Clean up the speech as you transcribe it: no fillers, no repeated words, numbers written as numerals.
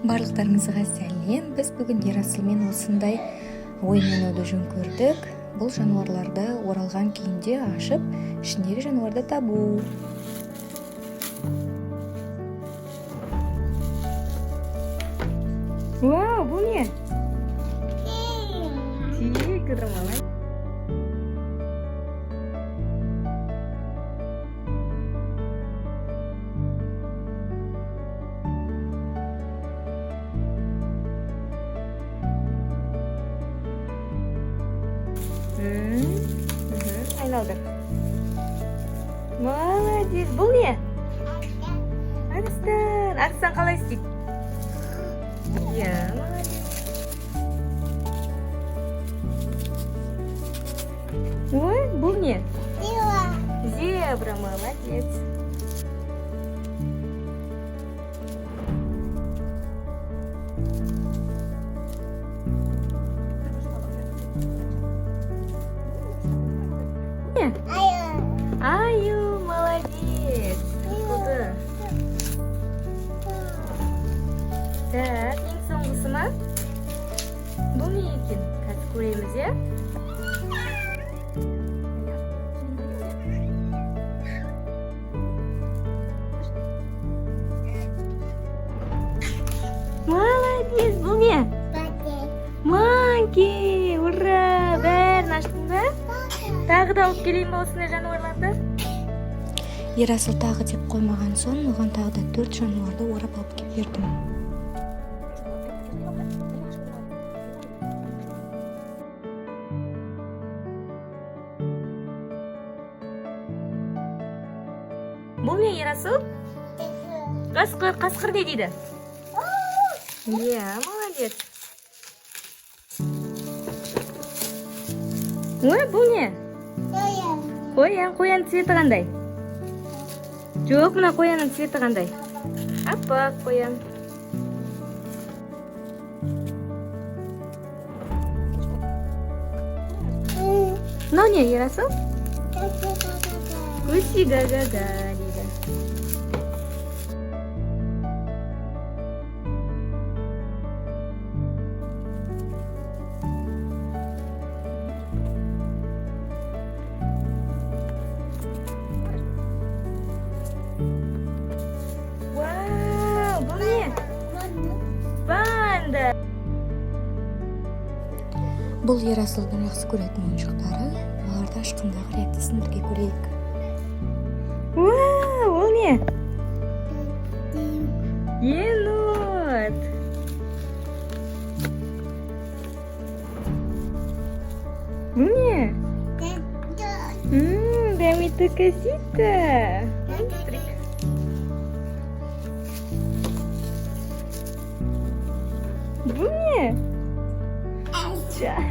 Барлықтарыңызға сәлем! Біз бүгін Ерасылмен осындай ойын ойнауды жөн көрдік. Бұл жануарларды оралған күйінде ашып, ішіндегі жануарды табу. Вау, бұл не? Тигр, молодец. Айналдыр. Молодец. Бұл не? Арыстан. Арыстан қалай істейді? Иә, молодец. Ой, бұл не? Зебра, молодец. Не? Аю, молодец. Круто. Так, ең соңғысы ма? Бұл не екен? Қазір көреміз, иә? Молодец, бұл не? Monkey, ура! Бәрін аштың ба? Тағы да алып келейін ба осындай жануарларды? Ерасыл тағы деп қоймаған соң, оған тағы да төрт жануарды орап алып кеп бердім. Бұл не, Ерасыл? Қасқыр. Қасқыр не дейді? Иә, молодец. Ой, бұл не? Қоян. Қоян цветі қандай? Жоқ, мына қоянның цветі қандай? Аппақ қоян. Мынау не, Ерасыл? Гуси га-га-га дейді. Вау, бұл не? Панда. Бұл Ерасылдың жақсы көретін ойыншықтары. Оларды ашқандағы реакциясын бірге көрейік. Вау, ол не? Енот. Бұл не? Дамита Касита. Монстрик. Бұл не? Жан.